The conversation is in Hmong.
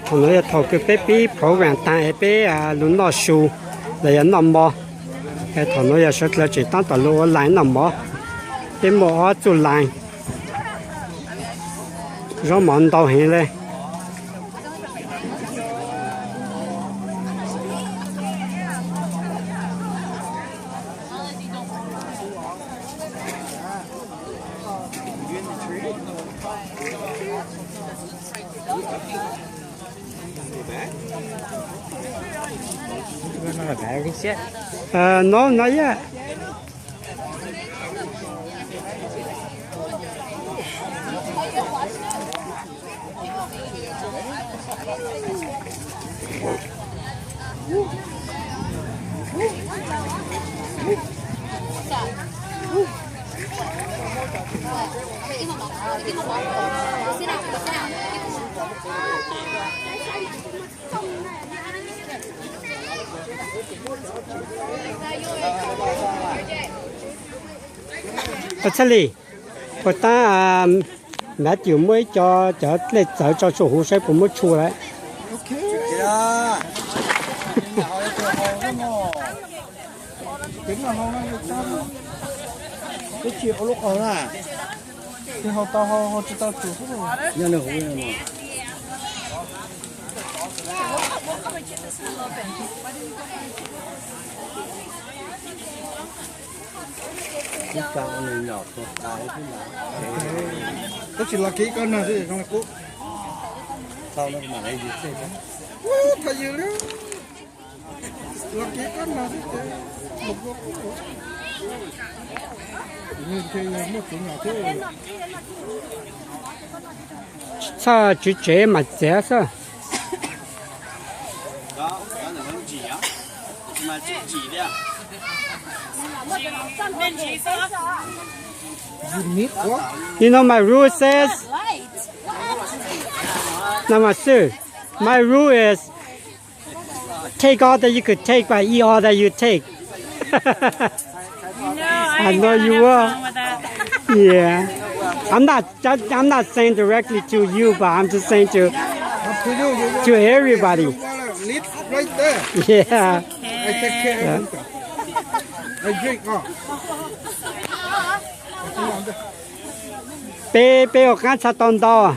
Thaum no yog thaum kws peb pib program taag es peb lug noj su los yog noj mov. Thaum no yog sawv dlawg tseem taab tom lug ua line noj mov. Peb muaj ob txuj line, zaub mov ntau heev le. No, not yet. Txhaj Lis, puas taab Matthew muab ib co cov dlej txawv tso tsua huv saib puas muab tshua lawm. Tab sis los kiv koj nag xwb zoo li qub. Thaum ywg li, los kiv koj nag xwb ces mus ua qub. Muaj tsev nyom thiab. Tsis txhob tswv tsev mas txiav xwb. You know my rule says, no, my sir, my rule is take all that you could take, but eat all that you take. I know you will. Yeah. I'm not, I'm not saying directly to you, but I'm just saying to, to everybody. Yeah. Peb, peb ua qaab txha tau ntau.